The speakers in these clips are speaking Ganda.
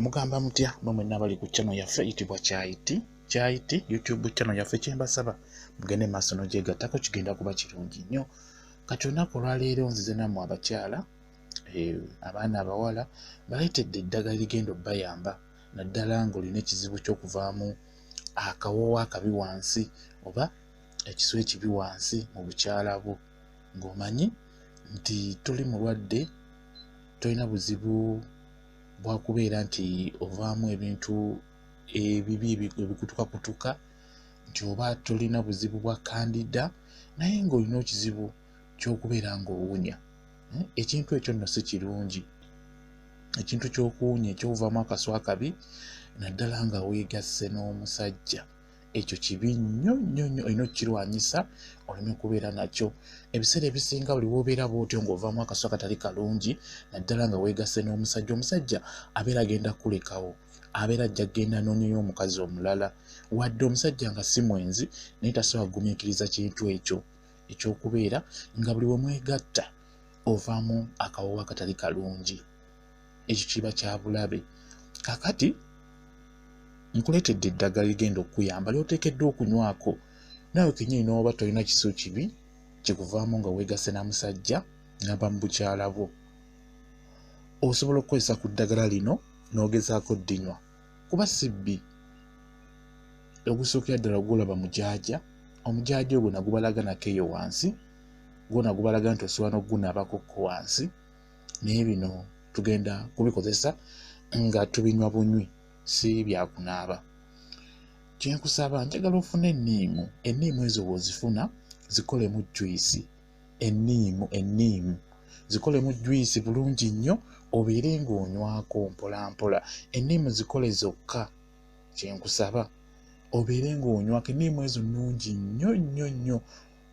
Mugamba mutya mwe mwenna abali ku channel yaffe eyitibwa Kyayiti Kyayiti YouTube channel yaffe, kyembasaba mugende maaso n'ogyegattako, kigenda kuba kirungi nnyo. Kati olunaku olwaleero nzize nammwe abakyala, abaana abawala, baleetedde eddagala erigenda obbayamba naddala ng'olina ekizibu ky'okuvaamu akawoowo akabi wansi oba ekisu ekibi wansi mu bukyala bwo, ng'omanyi nti toli mulwadde, tolina buzibu bwakubeera nti ovaamu ebintu ebibi ebikutukakutuka, nti oba tolina buzibu bwa kandida, naye ng'olina ekizibu ky'okubeera ng'owunya. Ekintu ekyo nno si kirungi, ekintu ky'okuwunya eky'okuvaamu akasu akabi naddala nga weegasse n'omusajja, ekyo kibi nnyo nnyo nnyo, olina okukirwanyisa oleme kubeera nakyo. Ebiseera ebisinga buli w'obeera bw'otyo ng'ovaamu akasu akatali kalungi naddala nga weegasse n'omusajja, omusajja abeera agenda kukulekawo, abeera ajja kugenda anoonyeyo omukazi omulala. Wadde omusajja nga si mwenzi, naye tasobola kugumiikiriza kintu ekyo eky'okubeera nga buli we mwegatta ovaamu akawoowo akatali kalungi, ekyo kiba kya bulabe. Kaakati nkuleetedde eddagala ligenda okukuyamba ly'oteekeddwa okunywako naawe kennyini n'oba tolina kisu kibi kikuvaamu nga weegasse na musajja ngamba mu bukyala bwo. Osobola okukozesa ku ddagala lino n'ogezaako ddinywa kuba si bbi. Ogusookera ddala gw'olaba mujaaja, omujaaja ogwo nagubalaga nako eyo wansi, gwona gubalaga nti osobola n'okugunaabako ko wansi, naye bino tugenda kubikozesa nga tubinywa bunywi, si byakunaaba. Kyenkusaba, njagala ofune enniimu. Enniimu ezo bw'ozifuna zikolemu juyisi, enniimu enniimu zikolemu juyisi bulungi nnyo, obeere ng'onywako mpola mpola. Enniimu zikole zokka, kyenkusaba obeere ng'onywako. Enniimu ezo nnungi nnyo nnyo nnyo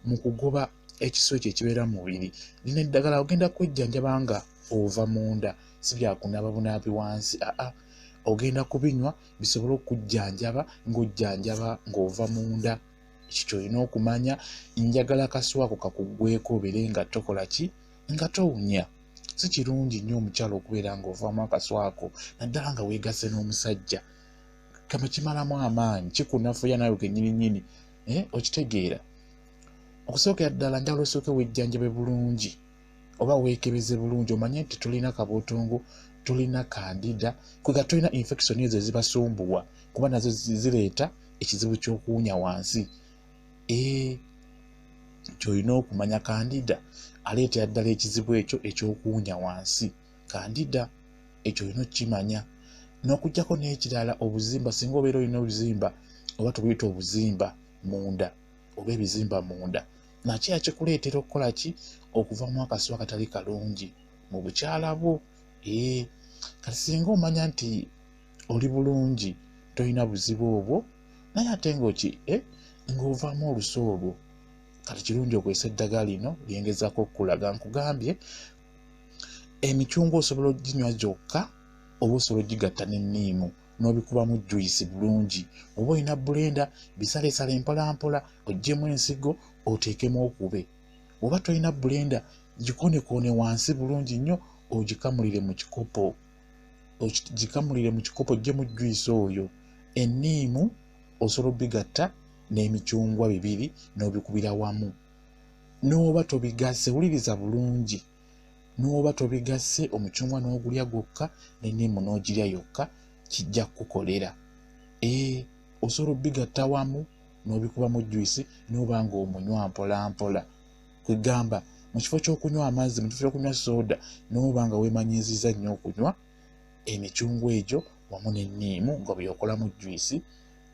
mu kugoba ekisu ekyo ekibeera mu mubiri. Lino eddagala ogenda kwejjanjaba nga ova munda, si byakunaaba bunaabi wansi, aa, ogenda kubinywa bisobole okukujjanjaba ng'ojjanjaba ng'ova munda. Ekyo ky'olina okumanya. Njagala akasu ako kakuggweeko obeere nga tokola ki, nga towunya. Si kirungi nnyo omukyala okubeera ng'ovaamu akasu ako naddala nga weegasse n'omusajja, kama kimalamu amaanyi, kikunafuya naawe kennyini nnyini, okitegeera. Okusookera ddala njagala osooke wejjanjabe bulungi oba weekebeze bulungi, omanye nti tolina kabuutungu, tolina kandida, kwega tolina infection ezo ezibasumbuwa, kuba nazo zireeta ekizibu ky'okuwunya wansi. Ky'olina okumanya, kandida aleetera ddala ekizibu ekyo eky'okuwunya wansi, kandida ekyo olina okukimanya. N'okuggyako n'ekirala, obuzimba, singa obeera olina obuzimba oba tubuyita obuzimba munda oba ebizimba munda, nakyo yakikuleetera okukola ki, okuvamu akasu akatali kalungi mu bukyala bwo. Kati singa omanya nti oli bulungi, tolina buzibu obwo, naye ate ng'oki ng'ovaamu olusu olwo, kati kirungi okozesa eddagala lino lyengezaako okukulaga. Nkugambye emicungwa osobola oginywa gyokka oba osobola ogigatta n'enniimu n'obikubamu juyisi bulungi. Oba olina bulenda, bisalesale mpolampola, oggyemu ensigo oteekemu okube. Oba tolina bulenda, gikoonekoone wansi bulungi nnyo, ogikamulire mu kikopo, ogikamulire mu kikopo, oggyemu juyisi oyo. Enniimu osobola obigatta n'emicungwa bibiri n'obikubira wamu. N'oba tobigasse, wuliriza bulungi, n'oba tobigasse, omucungwa n'ogulya gwokka n'enniimu n'ogirya yokka, kijja kukukolera. Osobola obigatta wamu n'obikubamu juyisi n'oba ng'omunywa mpola mpola. Kwegamba mu kifo ky'okunywa amazzi, mu kifo ky'okunywa sooda, n'oba nga weemanyiizizza nnyo okunywa emicungwa egyo wamu n'enniimu nga by'okolamu juyisi.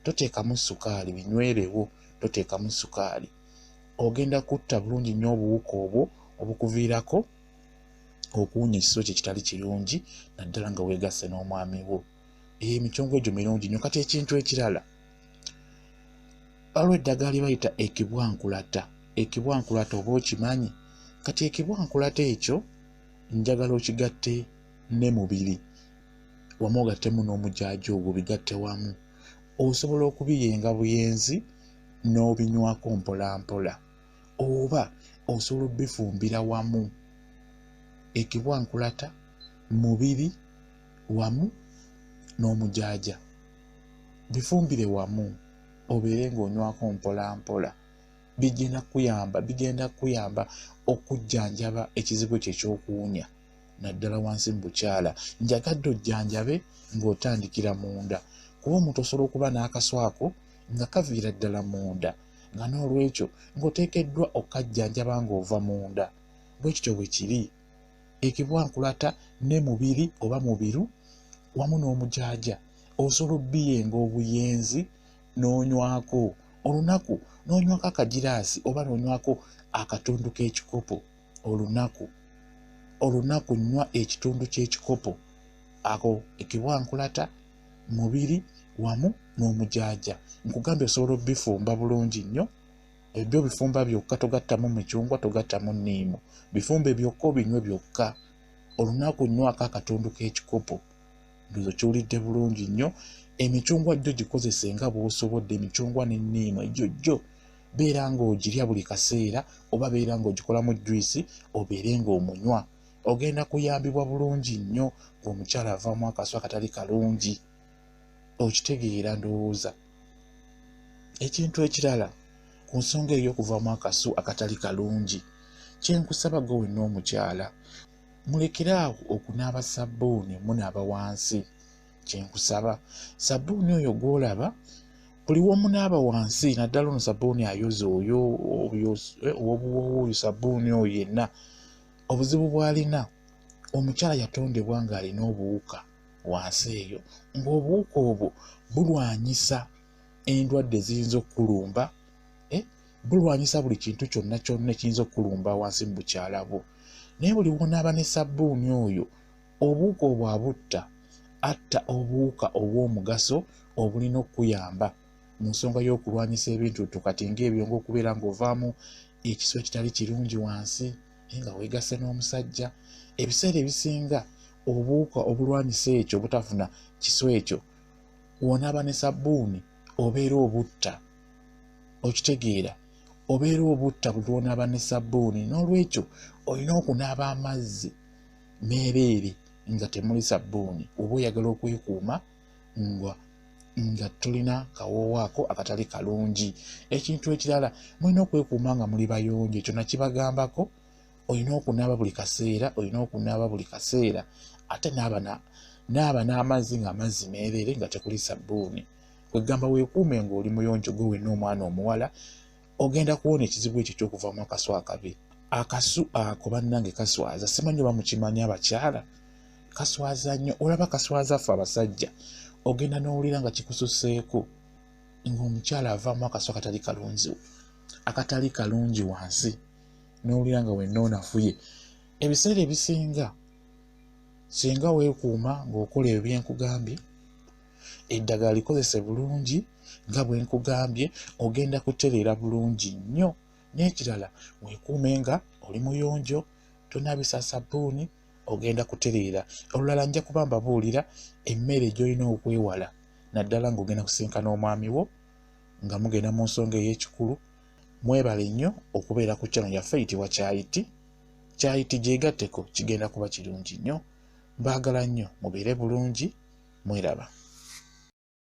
Toteekamu sukaali, binywerewo, toteekamu sukaali. Ogenda kutta bulungi nnyo obuwuka obwo obukuviirako okuwunya ekiso kye kitali kirungi naddala nga weegasse n'omwami wo. Emicungwa egyo mirungi nnyo. Kati ekintu ekirala, waliwo eddagala lye bayita ekibwankulata. Ekibwankulata oba okimanyi? Kati ekibwankulata ekyo njagala okigatte ne mubiri wamu, ogattemu n'omujaaja ogwo, bigatte wamu. Osobola okubiyenga buyenzi n'obinywako mpola mpola, oba osobola obifumbira wamu. Ekibwankulata, mubiri wamu n'omujaaja, bifumbire wamu obeere ng'onywako mpola mpola. Bigenda kuyamba okujjanjaba ekizibu ekyo ekyokuwunya naddala wansi mu bukyala. Njagadde ojjanjabe ng'otandikira munda, kuba omuntu osobola okuba n'akaswako nga kaviira ddala munda, nga n'olwekyo ng'oteekeddwa okukajjanjaba ng'ova munda. Bwe kityo bwe kiri. Ekibwankulata ne mubiri oba mubiru wamu n'omujaaja osobola obbiyenga obuyenzi n'onywako olunaku, n'onywako akagiraasi oba n'onywako akatundu k'ekikopo olunaku. Olunaku nywa ekitundu ky'ekikopo ako ekibwankulata, mubiri wamu n'omujaaja. Nkugambye osobola obbifumba bulungi nnyo. Ebyo bifumba byokka, togattamu micungwa, togattamu nniimu, bifumbe byokka obinywe byokka. Olunaku nywako akatundu k'ekikopo. Ndowooza okiwulidde bulungi nnyo. Emicungwa gyo gikozese nga bw'osobodde, emicungwa n'enniimu egyo gyo beera ng'ogirya buli kaseera, oba beera ng'ogikolamu juyisi obeere ng'omunywa. Ogenda kuyambibwa bulungi nnyo ng'omukyala avaamu akasu akatali kalungi. Okitegeera ndowooza. Ekintu ekirala ku nsonga ey'okuvaamu akasu akatali kalungi, kye nkusaba gwe wenna omukyala, mulekere awo okunaaba sabbuuni munaaba wansi. Kye nkusaba, sabbuuni oyo gw'olaba buli w'omunaaba wansi, naddala ono sabbuuni ayoza oyo ow'obuwoowo oyo sabbuuni oyo yenna, obuzibu bw'alina, omukyala yatondebwa ng'alina obuwuka wansi eyo, ng'obuwuka obwo bulwanyisa endwadde eziyinza okukulumba, bulwanyisa buli kintu kyonna kyonna ekiyinza okukulumba wansi mu bukyala bwo. Naye buli w'onaaba ne sabbuuni oyo, obuwuka obwo abutta, atta obuwuka obw'omugaso obulina okukuyamba mu nsonga y'okulwanyisa ebintu kati ng'ebyo, ng'okubeera ng'ovaamu ekisu ekitali kirungi wansi nga weegasse n'omusajja. Ebiseera ebisinga obuwuka obulwanyisa ekyo obutafuna kisu ekyo, w'onaaba ne sabbuuni obeera obutta. Okitegeera, obeera obutta buli lw'onaaba ne sabbuuni. N'olwekyo olina okunaaba amazzi meereere nga temuli sabbuuni, oba oyagala okwekuuma nga tolina kawoowo ako akatali kalungi. Ekintu ekirala, mulina okwekuuma nga muli bayonjo. Ekyo nakibagambako, olina okunaaba buli kaseera, olina okunaaba buli kaseera, ate naaba n'amazzi ng'amazzi meereere nga tekuli sabbuuni. Kwegamba weekuume ng'oli muyonjo gwe wenna omwana omuwala, ogenda kuwona ekizibu ekyo eky'okuvaamu akasu akabi. Akasu ako bannange kaswaza, simanyi oba mukimanyi abakyala, kaswaza nnyo. Olaba kaswaza ffe abasajja, ogenda n'owulira nga kikususeeko ng'omukyala avaamu akasu akatali kalungi wansi, n'owulira nga wenna onafuye. Ebiseera ebisinga singa weekuuma ng'okola ebyo bye nkugambye, eddagala likozese bulungi nga bwe nkugambye, ogenda kutereera bulungi nnyo. N'ekirala, weekuume nga oli muyonjo, tonaabisa sabbuuni, ogenda kutereera. Olulala nja kuba mbabuulira emmere gy'olina okwewala, naddala ng'ogenda kusinkana omwami wo nga mugenda mu nsonga ey'ekikulu. Mwebale nnyo okubeera ku channel yaffe eyitibwa Kyayiti. Kyayiti gyegatteko, kigenda kuba kirungi nnyo. Mbaagala nnyo, mubeere bulungi, mweraba.